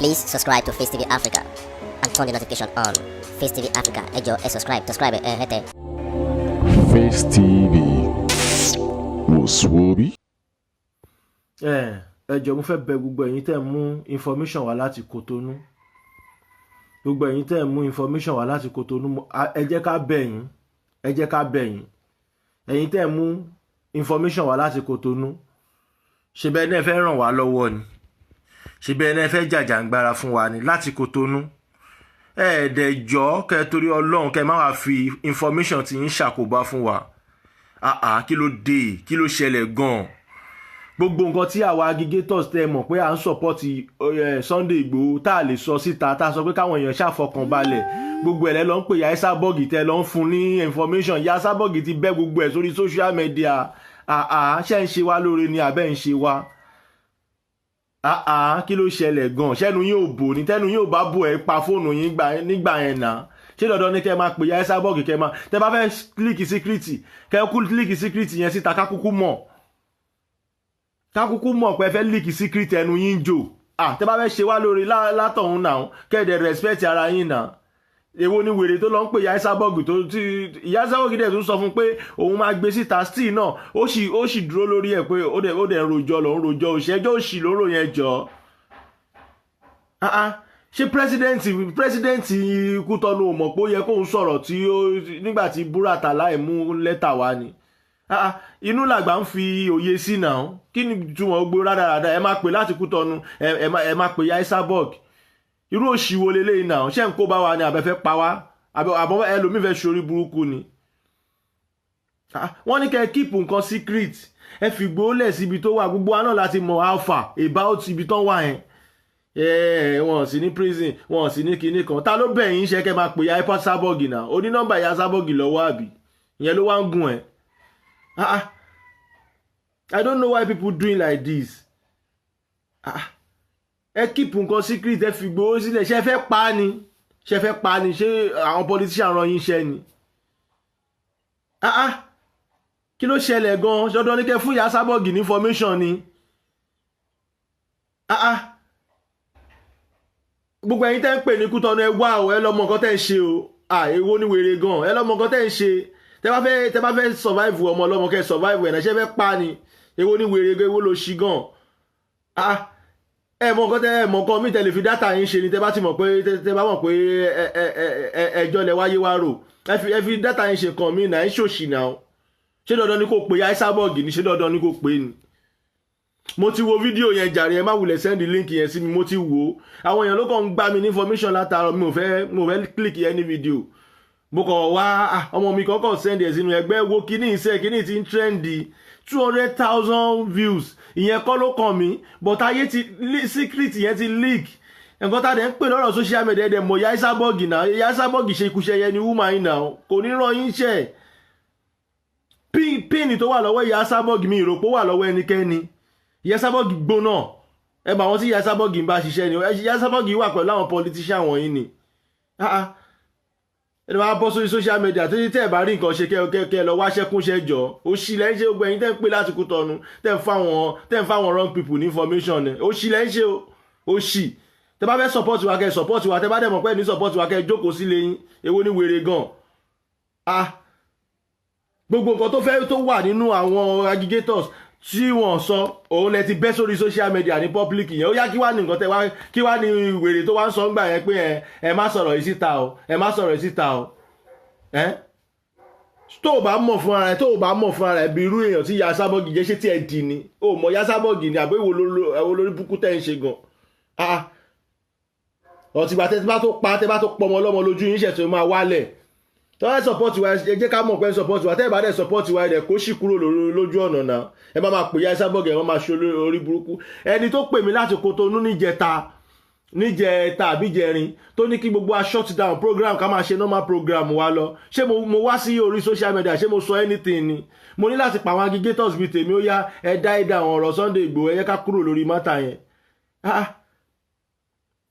Please subscribe to Face TV Africa and turn the notification on. Face TV Africa, ẹ jọ̀ọ́, ẹ subscribe, subscribe ẹ hẹ́tẹ̀. Face TV wò sùwòbí. Ẹ jọ̀ọ́, mo fẹ́ bẹ̀ gbogbo ẹ̀yin tẹ́ ń mú information wá láti Kòtónú, gbogbo ẹ̀yin tẹ́ ń mú information wá láti Kòtónú, ẹ jẹ́ ká bẹ̀ yín, ẹ jẹ́ ká bẹ̀ yín. Ẹ̀yin tẹ́ ń mú information wá láti Kòtónú, ṣe bẹ́ẹ̀ náà fẹ́ ràn wá lọ́wọ́ ni, ṣe bẹ́ẹ̀ náà fẹ́ jàjàǹgbara fún wa ni láti Kòtónú. Ẹ dẹ̀ jọ̀ọ́, kẹ́ torí Ọlọ́run, kẹ́ má wàá fi information tí ń ṣàkóbá fún wa. Àà, kí ló dé? Kí ló ṣẹlẹ̀ gan-an? Gbogbo nǹkan tí àwa agitators tẹ mọ̀ pé à ń support Sunday Igboho, tá a lè sọ síta, tá a sọ pé káwọn èèyàn ṣàfọkànbalẹ̀, gbogbo ẹ̀ lẹ́ lọ ń pè ya Esabod, tẹ lọ ń fún ní information. Ya Esabod ti bẹ́ gbogbo ẹ̀ sórí social media. Àà, ṣé ń ṣe wá lóore ni àbẹ́ ń ṣe wá? Àà, kí ló ṣẹlẹ̀ gan? Ṣẹ́nu yín ò bò ní? Tẹ́nu yín ò bá bò, ẹ̀ pa fóònù yín nígbà yẹn náà. Ṣé dandan ni kẹ́ máa pè ya Esabod? Kẹ́ máa tẹ́ bá fẹ́ leak secret, kẹ́ kú leak secret yẹn síta, ká kúkú mọ̀, kákúkú mọ̀ pé ẹ fẹ́ leak secret. Ẹnu yín jò. Ah, tẹ́ bá fẹ́ ṣe wá lórí látọ̀hún náà, kẹ́ẹ̀dẹ̀ respect ara yín náà. Èwo ni wèrè tó lọ ń pè ìyá Esabod, tó tí ìyá Esabod dẹ̀ tún sọ fún pé òun máa gbé síta? Still náà, ó sì dúró lórí ẹ̀ pé ó dẹ̀ ń rojọ́ lọ, ń rojọ́ òṣèjọ́ òṣì lóró yẹn jọ. Ah ah, ṣé president Kútọ́nù ò mọ̀ pé ó yẹ kóun sọ̀rọ̀ tí ó nígbà tí Buratai láì mú lẹ́tà wá ni? Ah ah, inú làgbà ń fi òye sí náà. Kí ni túmọ̀ gbogbo rádaràda ẹ máa pè láti Kútọ́nù, ẹ máa pè ya Esabod? Irú òṣì wo leléyìí náà? Ṣé ń kó bá wa ni, àbẹ̀fẹ́ pa wá, àbọ̀ ẹlòmíì fẹ́ ṣorí burúkú ni? Ah, wọ́n ní kẹ́ ẹ keep nǹkan secret, ẹ fi Ìgbòho lẹ̀ síbi tó wà. Gbogbo wa náà láti mọ̀ alpha about ibi tán wà yẹn. Ẹ wọn sì ní prison, wọn sì ní kinní kan. Ta ló bẹ̀ yín ṣe kẹ́ máa pè ya Esabod náà? Oní nọ́mbà ya Esabod lọ́wọ́, àbí ìyẹn ló wá ń gùn ẹ̀? Ah ah, I don't know why people doing like this. Ah ah, ẹ keep nǹkan secret, ẹ fi Ìgbòho sílẹ̀. Ṣé ẹ fẹ́ pa á ni? Ṣé ẹ fẹ́ pa á ni? Ṣé àwọn politician rán yín ṣẹ́ ni? Ah ah, kí ló ṣẹlẹ̀ gan? Ṣọdọ́ ní kẹ́ fún ìyá Esabod ní information ni? Ah ah, gbogbo ẹ̀yin tẹ́ ń pè ní Kútọ́nù, ẹ wá o, ẹ lọ mọ nǹkan tẹ́ ń ṣe o. Ah, èwo ni wèrè gan? Ẹ lọ mọ nǹkan tẹ́ ń ṣe. Tẹ́ bá fẹ́ survive ọmọ ọlọ́mọ, kẹ́ survive ẹ̀ náà. Ṣé fẹ́ pa ni? Èwo ni wèrè gan? Èwo ló ṣí gan? Ah, ẹ mọ nǹkan tẹ́ ẹ mọ nǹkan mi tẹ́ lè fi data yín ṣe ni. Tẹ́ bá ti mọ̀ pé tẹ́ bá mọ̀ pé ẹ ẹ ẹ ẹjọ́ lẹ wáyé wá rò, ẹ fi data yín ṣe nǹkan mi náà. Ẹ ṣòṣì náà. Ṣé dandan ni kò pè ya Esabod ni? Ṣé dandan ni kò pè ni? Mo ti wo fídíò yẹn jàre, ẹ má wulẹ̀ send link yẹn sí mi. Mo ti wò ó. Àwọn èèyàn ló kàn ń gbá mi ní information látàárọ̀. Mi ò fẹ́ click any video. Mo kàn wá, ah, ọmọ mi kọ́kọ́ send ẹ̀ sínú ẹgbẹ́ wo kíní iṣẹ́ kíní ti ń trend, 200,000 views. Ìyẹn kọ́ ló kàn mí, but ayé ti secret yẹn ti leak. Nǹkan tá a dẹ̀ ń pè lọ́rọ̀ social media, ẹ̀ dẹ̀ mọ̀ ya Esabod náà. Ya Esabod ṣe ikúṣẹ́yẹ ni woman yìí náà, kò ní rán yín ṣẹ́. Pin tó wà lọ́wọ́ ìyá Esabod, mi ìròpó wà lọ́wọ́ ẹnikẹ́ni. Ìyá Esabod gbóná. Ẹ bá wọn tí ìyá Esabod ń bá ṣiṣẹ́ ni. Ìyá Esabod wà pẹ̀lú àwọn politician wọ̀nyí ni. Ah ah, ẹ máa bọ́ sórí social media tó tẹ́ ẹ bá rí nǹkan ṣe, kẹ́ lọ wáṣẹ́ kúnṣẹ́ jọ. Òṣì lẹ́ ń ṣe. Gbogbo ẹ̀yin tẹ́ ń pè láti Kútọ́nù, tẹ́ ń fáwọn wrong people ní information ẹ̀, òṣì lẹ́ ń ṣe o, òṣì. Tẹ́ bá fẹ́ support wa, kẹ́ support wa. Tẹ́ bá dẹ̀ mọ̀ pé ní support wa, kẹ́ jókòó sílé yín. Èwo ni wèrè gan? Ah, gbogbo nǹkan tó fẹ́ tó wà nínú àwọn agitators tí wọ́n sọ, òun lẹ ti bẹ́ sórí social media ní public yẹn. Ó yá, kí wá ní nǹkan tẹ wá? Kí wá ní wèrè tó wá ń sọ ńgbà yẹn pé ẹ má sọ̀rọ̀ yìí síta o, ẹ má sọ̀rọ̀ yìí síta o? Ẹ tó o bá mọ̀ fún ara ẹ, tó o bá mọ̀ fún ara ẹ bí irú èèyàn tí ìyá Esabod jẹ́, ṣé tí ẹ dì ní o mọ̀ ìyá Esabod ni, àbí èwo lórí búkú tẹ́ ń ṣe gan? Ah, ọ̀tìgbà tẹ́ bá tó pa, tẹ́ bá tó pọmọ ọlọ́mọ lójú yín ṣẹ̀tọ́ máa wálẹ̀. Tọ́ ẹ support wa, ẹ jẹ́ ká mọ̀ pé ẹ support wa. Tẹ́ ẹ bá dẹ̀ support wa, ẹ dẹ̀ kó sì kúrò lójú ọ̀nà náà. Ẹ má máa pè ya Esabod, ẹ má máa ṣe orí burúkú. Ẹni tó pè mí láti Kotonu níjẹta, níjẹta àbí jẹrin, tó ní kí gbogbo wa shut down program, ká máa ṣe normal program wa lọ, ṣé mo wá sí orí social media, ṣé mo sọ anything ni? Mo ní láti pa àwọn agitators bíi tèmi. Ó yá, ẹ dá ẹ dá àwọn ọ̀rọ̀ Sunday Igboho, ẹ yẹ ká kúrò lórí matter yẹn. Ah,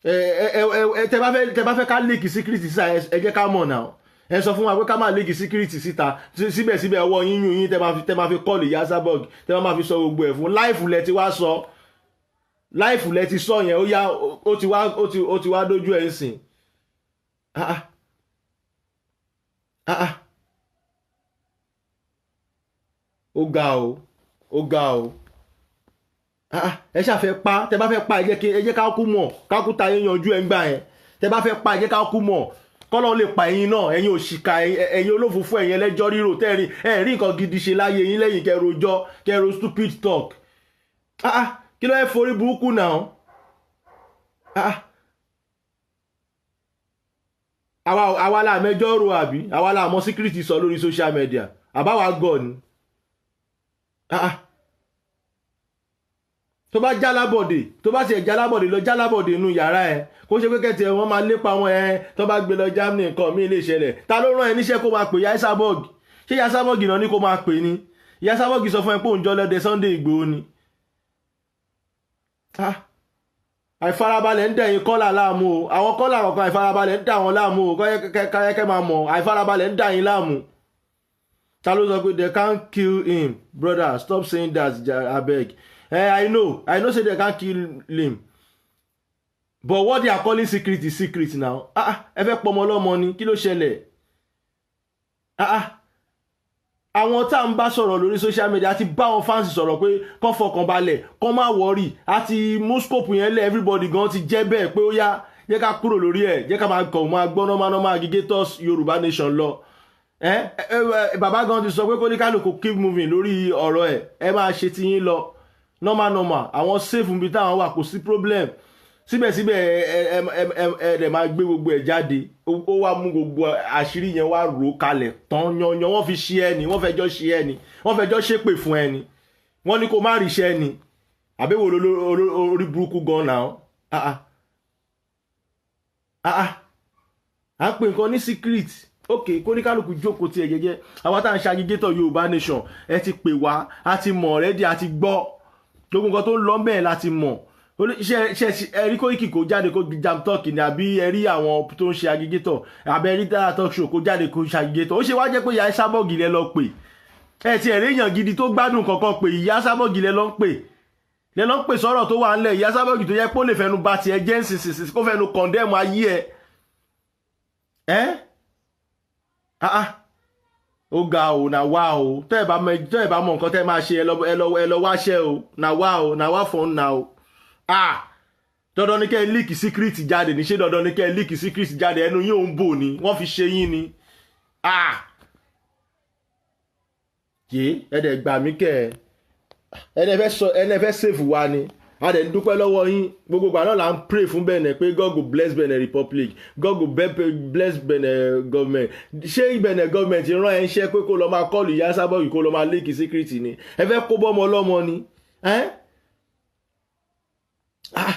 ẹ ẹ ẹ ẹ tẹ bá fẹ́ ká leak secret síta, ẹ jẹ́ ká mọ̀ náà. Ẹ sọ fún wa pé ká máa leak secret síta. Síbẹ̀síbẹ̀, ọwọ́ yín yín tẹ máa fi call ìyá Esabod, tẹ máa fi sọ gbogbo ẹ̀ fún live lẹ ti wá sọ. Live lẹ ti sọ yẹn, ó yá, ó ti wá dójú ẹ̀ ń sìn. Ah ah ah ah, ó ga o, ó ga o. Ah ah, ẹ ṣàfẹ́ pa. Tẹ bá fẹ́ pa, ẹ jẹ́ kí ẹ jẹ́ ká kú mọ̀, ká kú ta yín yanjú ẹ̀ ń gbà yẹn. Tẹ bá fẹ́ pa, ẹ jẹ́ ká kú mọ̀, kọ́lọ́ lè pa ẹ̀yin náà. Ẹ̀yin òṣìkà, ẹ̀yin olófòófó, ẹ̀yin ẹlẹ́jọ́ rírò, tẹ́rin ẹ̀ rí nǹkan gidi ṣe láyé yín lẹ́yìn kẹ́ rojọ́, kẹ́ ro stupid talk. Ah ah, kí ló ẹ forí burúkú náà? Ah ah, àwa la mẹjọ́ ro, àbí àwa la mọ secret sọ lórí social media, àbáwa gọ̀ ni? Ah ah, tó bá jálábọ̀dé, tó bá tiẹ̀ jálábọ̀dé, lọ jálábọ̀dé inú yàrá ẹ. Kó ṣe pé kẹ́tì ẹ wọ́n máa lépa wọn ẹ, tó bá gbé lọ Germany, nǹkan míì lè ṣẹlẹ̀. Ta ló rán ẹ níṣẹ́ kó máa pè ya Esabod? Ṣé ya Esabod náà ní kó máa pè ní? Ya Esabod sọ fún ẹ pé òun jọ lọ́dẹ Sunday Igboho ni. Ah, àìfarabalẹ̀ ń dẹ̀yìn kọ́là láàmú o. Àwọn kọ́là kọ̀ọ̀kan, àìfarabalẹ̀ ń dà wọ́n láàmú o. Kẹ́kẹ́ máa mọ̀, àìfarabalẹ̀ ń dà yín láàmú. Ta ló sọ pé they can't kill him? Brother, stop saying that, abeg. I know say they can't kill him, but what they are calling secret is secret now. Ah ah, ẹ fẹ́ pọmọ ọlọ́mọ ni? Kí ló ṣẹlẹ̀? Ah ah, àwọn tá à ń bá sọ̀rọ̀ lórí social media ti bá wọn fans sọ̀rọ̀ pé kán fọkàn balẹ̀, kán má worry. Àti mú scope yẹn lẹ̀, everybody gan ti jẹ́ bẹ́ẹ̀ pé ó yá, jẹ́ ká kúrò lórí ẹ̀, jẹ́ ká máa kàn máa gbọ́ normal normal agitators Yorùbá nation lọ. Ẹ ẹ, bàbá gan ti sọ pé kó ní kálukú keep moving lórí ọ̀rọ̀ ẹ̀, ẹ máa ṣe ti yín lọ normal normal. Àwọn safe níbi táwọn wà, kò sí problem. Síbẹ̀síbẹ̀, ẹ ẹ ẹ ẹ ẹ dẹ̀ máa gbé gbogbo ẹ̀ jáde. Ó wá mú gbogbo àṣírí yẹn, wá rò ó kalẹ̀ tán yanyan. Wọ́n fi ṣe ẹni, wọ́n fẹjọ́ ṣe ẹni, wọ́n fẹjọ́ ṣépè fún ẹni, wọ́n ní kó má ríṣẹ́ ẹni. Àbẹ̀wò orí burúkú gan náà. Ah ah ah ah, à ń pè nǹkan ní secret. Ok, kóníkálukú jókòó tiẹ̀ jẹ́jẹ́. Àwa tá à ń ṣe agitator Yorùbá nation, ẹ ti pè wá, a ti mọ̀ already, a ti gbọ́ gbogbo nǹkan tó ń lọ bẹ́ẹ̀ láti mọ̀. Ṣe ẹ rí Kóìkì kó jáde kó jam talk ni, àbí ẹ rí àwọn tó ń ṣe agitator, àbí ẹ rí Dára talk show kó jáde kó ṣe agitator? Ó ṣe wá jẹ́ pé ìyá Esabod lẹ lọ pè? Ẹ ti ẹ̀rí èèyàn gidi tó gbádùn kankan pè, ìyá Esabod lẹ lọ ń pè, lẹ lọ ń pè sọ̀rọ̀ tó wà ńlẹ̀. Ìyá Esabod tó yẹ pé ó lè fẹnu ba tiẹ̀ jẹ́ ńsinsìnyí, kó fẹnu condemn ayé ẹ. Ẹ́ ah ah, ó ga o. Na wá o, tẹ́ ẹ bá mọ nǹkan tẹ́ ẹ máa ṣe, ẹ lọ wáṣẹ́ o. Na wá o, na wá fọ́n na o. Ah, dandan ni kẹ́ ẹ leak secret jáde ní? Ṣé dandan ni kẹ́ ẹ leak secret jáde? Ẹnu yín ò ń bò ní, wọ́n fi ṣe yín ni. Ah, yé, ẹ dẹ̀ gbà mí kẹ́ ẹ. Ẹ fẹ́ sọ, ẹ fẹ́ save wa ni. A dẹ̀ ń dúpẹ́ lọ́wọ́ yín. Gbogbo ìgbà náà là ń pray fún Benin pé God go bless Benin Republic, God go bless Benin government. Ṣé Benin government rán ẹ ń ṣẹ́ pé kó lọ máa call ìyá Esabod, kó lọ máa leak secret ni? Ẹ fẹ́ kó bọ́mọ ọlọ́mọ ni?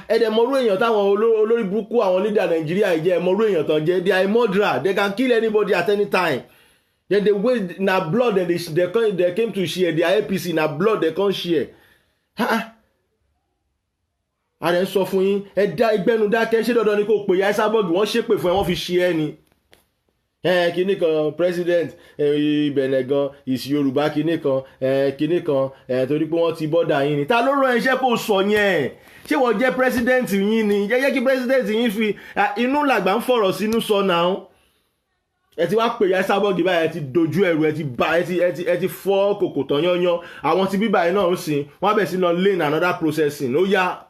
Ẹ dẹ̀ mọ̀rú èèyàn táwọn olórí burúkú àwọn leader Nàìjíríà yìí jẹ́. Ẹ mọ̀rú èèyàn tán jẹ́. They are murderer. They can kill anybody at any time. Then they wait, na blood dem they came to share. Their APC, na blood they come share. Ah, a rẹ̀ ń sọ fún yín, ẹ dá ẹgbẹ́nu dákẹ́. Ṣé dandan ni kò pè ya Esabod? Wọ́n ṣépè fún ẹ, wọ́n fi ṣe ẹ ni. Ẹ kinní kan president Benin gan is Yorùbá, kinní kan, kinní kan, torí pé wọ́n ti border yín ni. Ta ló rán iṣẹ́ kó sọ yẹn? Ṣé wọ́n jẹ́ president yín ni? Jẹ́jẹ́ kí president yín fi inú làgbà ń fọ̀rọ̀ sínú sọ náà. Ẹ ti wá pè ya Esabod báyìí, ẹ ti dojú ẹrù, ẹ ti ba ẹ ti fọ́ kòkò tán yányán. Àwọn ti bíbá yìí náà ń sìn, wọ́n á bẹ̀ sí lọ lane another processing. Ó yá.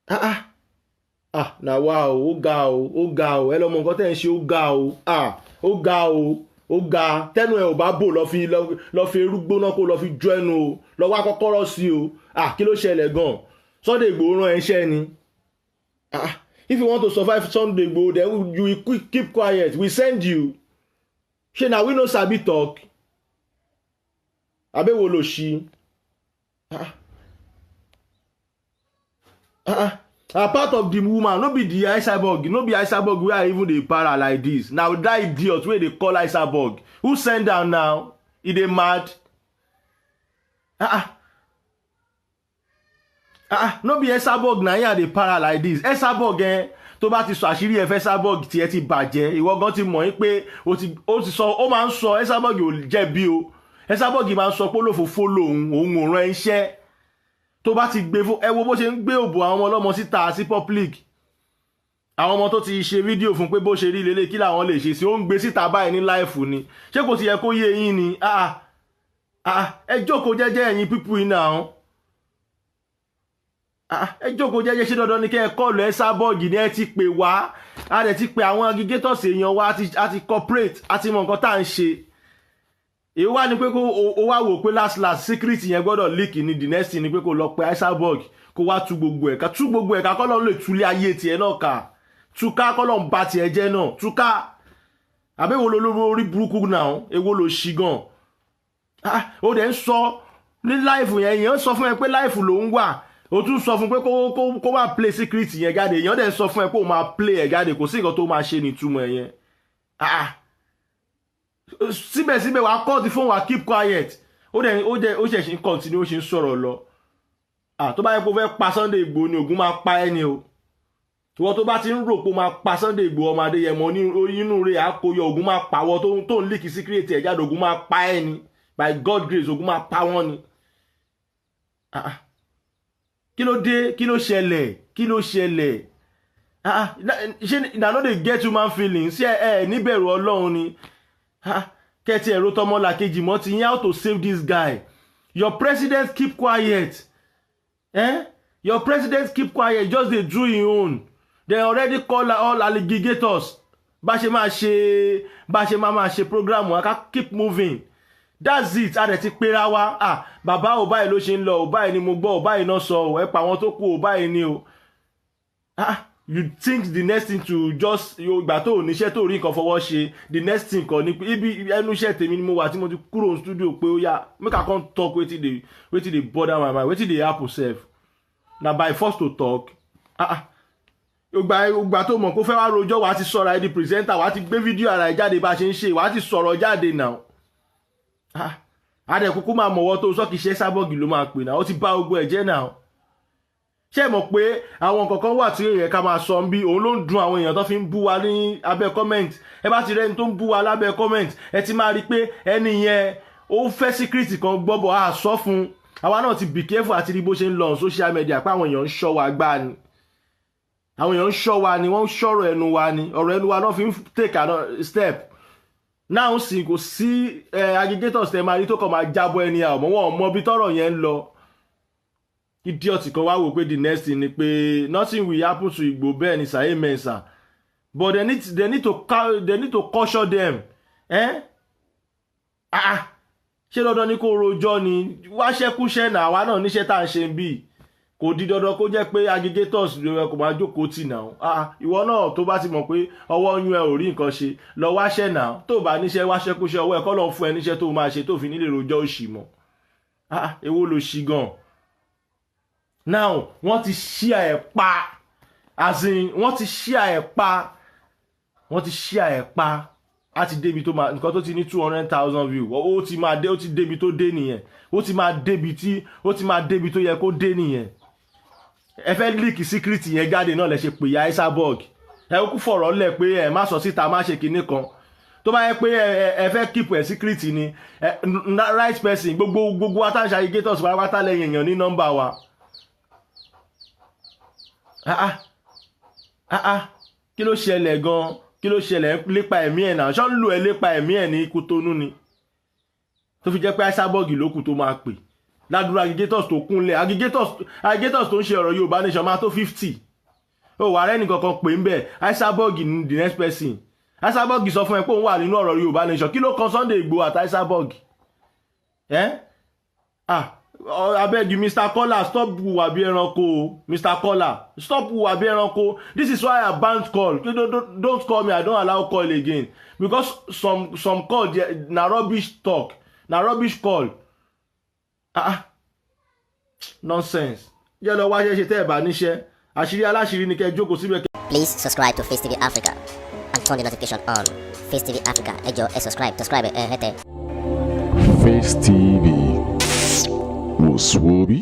Ah ah ah, na wa o. Ó ga o, ó ga o. Ẹ lọ mọ nǹkan tẹ́ ń ṣe. Ó ga o. Ah, ó ga o, ó ga. Tẹnu ẹ ò bá bò, lọ fi eru gbóná, kó lọ fi jó ẹnu o, lọ wá kọ́kọ́rọ́ sí o. Ah, kí ló ṣẹlẹ̀ gan? Sunday Igboho rán ẹ iṣẹ́ ni? Ah, if you want to survive Sunday Igboho, then you will keep quiet. We send you. Ṣé na we no sabi talk? Àbẹ̀wò lò ṣí? Ah ah ah, part of the woman no be the Esabod, no be Esabod wey I even dey para like this. Na that idiot wey dey call Esabod. Who send am now? E dey mad. Ah ah ah, no be Esabod na him I dey para like this. Esabod, eh, tó bá ti sọ àṣírí ẹ fẹ́ Esabod, tiẹ̀ ti bàjẹ́. Ìwọ gan ti mọ̀ yín pé ó ti sọ. Ó máa ń sọ, Esabod ò jẹ̀bi o. Esabod máa ń sọ pé olófòfó lòun, òun ò rán iṣẹ́. Tó bá ti gbé fún ẹ, wo bó ṣe ń gbé òbò àwọn ọmọ ọlọ́mọ síta sí public. Àwọn ọmọ tó ti ṣe fídíò fún pé bó ṣe rí lélẹ̀, kí làwọn lè ṣe sí, ó ń gbé síta báyìí ní live ni. Ṣé kò ti yẹ kó yé yín ni? Ah ah, ẹ jókòó jẹ́jẹ́, ẹ̀yin people yìí náà. Ah, ẹ jókòó jẹ́jẹ́. Ṣé dandan ni kẹ́ ẹ call Esabod ni? Ẹ ti pè wá, a dẹ̀ ti pè àwọn aggregators èèyàn wa, a ti cooperate, a ti mọ nǹkan tá à ń ṣe. Èyí wá ni pé kó o wá wò pé last last, secret yẹn gbọ́dọ̀ leak ni. The next thing ni pé kó lọ pe Esabod, kó wá tú gbogbo ẹ̀ka, tú gbogbo ẹ̀ka, kọ́ lọ́n lè túlé ayé tiẹ̀ náà ká, túká, kọ́ lọ́n ba tiẹ̀ jẹ́ náà, túká. Àbẹ́wò ló lórí burúkú náà? Èwo ló ṣì gan? Ah, ó dẹ̀ ń sọ ní live yẹn, èèyàn sọ fún ẹ pé live ló ń wà. O tún sọ fún pé kó máa play secret yẹn jáde. Èèyàn dẹ̀ sọ fún ẹ pé ó máa play ẹ̀ jáde, kò sí nǹkan tó máa ṣe nítumọ̀ ẹ̀ yẹn. Ah, síbẹ̀síbẹ̀, wàá cut fún wa, keep quiet. Ó dẹ̀ ó ṣẹ̀ ṣe ń continue, ó ṣe ń sọ̀rọ̀ lọ. Ah, tó bá yẹ kó fẹ́ pa Sunday Igboho ni, Ògún máa pa ẹ́ ni o. Ìwọ tó bá ti ń rò pé ó máa pa Sunday Igboho, ọmọ Adéyẹmọ ní inú rẹ̀ àkóyọ, Ògún máa pàwọ́ tó ń leak secret ẹ̀ jáde. Ògún máa pa ẹ́ ni. By God grace, Ògún máa pa wọ́n ni. Ah, ah. Kí ló dé? Kí ló ṣẹlẹ̀? Kí ló ṣẹlẹ̀? Ah, ah. Ṣé na no dey get human feelings? Ṣé ẹ níbẹ̀rù Ọlọ́run ni? Ah, kẹ́tì ẹ̀rọ tọmọlàkejì mọ́ ti yín. How to save this guy? Your president keep quiet, eh? Your president keep quiet, just dey do him own. They already call all aggregators. Bá ṣe máa ṣe, bá ṣe máa máa ṣe program wa, ká keep moving, that's it. A dẹ̀ ti pera wa. Ah, bàbá ò, báyìí ló ṣe ń lọ ò, báyìí ni mo gbọ́ ò, báyìí náà sọ ò, ẹ pa àwọn tó kù ò, báyìí ni o. Ah, you think the next thing to just ìgbà tó ò níṣẹ́, tó rí nǹkan fọwọ́ ṣe, the next thing kan ní ibi ẹnu iṣẹ́ tèmi ni mo wà tí mo ti kúrò ní studio pé ó yá, make I come talk wetin dey bother my mind, wetin dey happen sef. Na by force to talk? Ah ah, ìgbà tó mọ̀ kó fẹ́ wá rojọ́, wàá ti sọ̀rọ̀ ẹ di presenter, wàá ti gbé fídíò ara ẹ jáde, bá a ṣe ń ṣe, wàá ti sọ̀rọ̀ jáde náà. Ah, adẹ̀kúkú máa mọ̀wọ́ tó sọ, kìí ṣe Esabod ló máa pè náà. Ó ti bá ogun ẹ̀ jẹ́ náà. Ṣé ẹ mọ̀ pé àwọn kankan wà tí èèyàn ká máa sọ ń bí òun ló ń dun àwọn èèyàn tó fi ń bú wa ní abẹ́ comment? Ẹ bá ti rẹ́ni tó ń bú wa lábẹ́ comment, ẹ ti máa rí i pé ẹni yẹn, ó fẹ́ secret kan gbọ́bọ̀ á sọ fún un. Àwa náà ti be careful àti rí bó ṣe ń lọ on social media pé àwọn èèyàn ń ṣọ́ wa gbá ni. Àwọn èèyàn ń ṣọ́ wa ni, wọ́n ń ṣọ́rọ̀ ẹnu wa ni. Ọ̀rọ̀ ẹnu wa náà fi ń take another step náà. Sì kò sí aggregators tẹ máa rí tó kàn máa jábọ́ ẹni àmọ́ wọn ò mọ bí tọ́rọ̀ yẹn ń lọ. Idiot kan wá wò pé the next thing ni pé nothing will happen to Igboho. Bẹ́ẹ̀ ni sir, amen sir, but they need to caution them, eh? Ah, ṣé dandan ni kó rojọ́ ni? Wáṣẹ́kúṣẹ́ náà, àwa náà níṣẹ́ tá à ń ṣe bí. Kò di dandan kó jẹ́ pé aggregators ló yẹ kó máa jókòó tì náà. Ah, ìwọ náà tó bá ti mọ̀ pé ọwọ́ yún ẹ ò rí nǹkan ṣe, lọ wáṣẹ́ náà. Tó bá níṣẹ́, wáṣẹ́kúṣẹ́ ọwọ́ ẹ, kọ́ lọ́n fún ẹ níṣẹ́ tó máa ṣe tó fi nílé rojọ́ òṣì mọ́. Ah, èwo ló ṣì gan now? Wọ́n ti ṣí ẹ̀ pa, as in, wọ́n ti ṣí ẹ̀ pa, wọ́n ti ṣí ẹ̀ pa. Á ti débi tó máa nǹkan tó ti ní 200,000 view, ó ti máa dé, ó ti débi tó dé nìyẹn. Ó ti máa débi tí ó ti máa débi tó yẹ kó dé nìyẹn. Ẹ fẹ́ leak secret yẹn jáde náà lẹ ṣe pè ya Esabod. Ẹ kú fọ̀rọ̀ lẹ̀ pé ẹ má sọ síta, má ṣe kinní kan. Tó bá yẹ pé ẹ fẹ́ keep ẹ secret ni, ẹ right person. Gbogbo wa tá ń ṣe aggregators pátápátá lẹ́yìn èèyàn ní nọ́mbà wa. Ah ah ah ah, kí ló ṣẹlẹ̀ gan? Kí ló ṣẹlẹ̀? Lépa ẹ̀mí ẹ̀ náà, ṣọ́ ń lò ẹ́ lépa ẹ̀mí ẹ̀ ní Kútónú ni, tó fi jẹ́ pé Esabod ló kù tó máa pè ládùúrà. Aggregators tó kúnlẹ̀, aggregators tó ń ṣe ọ̀rọ̀ Yorùbá Nation máa tó 50. Ó wà rẹ́nì kankan pè ń bẹ̀. Esabod ní the next person. Esabod sọ fún ẹ pé òun wà nínú ọ̀rọ̀ Yorùbá Nation. Kí ló kan Sunday Igboho àti Esabod ẹ́? Ah, abeg you, Mr. Kola, stop hùwà bí ẹranko o. Mr. Kola, stop hùwà bí ẹranko. This is why I ban call. Don't call me. I don't allow call again because some call there, na rubbish talk, na rubbish call. Ah ah, nonsense. Jẹ́ lọ wáṣẹ́ ṣe. Tẹ́ ẹ̀ bá níṣẹ́, àṣírí aláṣírí ni kẹ́ ẹ jókòó síbẹ̀. Please subscribe to Face TV Africa and turn the notification on. Face TV Africa, ẹ jọ̀ọ́, ẹ subscribe, subscribe ẹ hẹ́tẹ̀. Face TV was Swoby.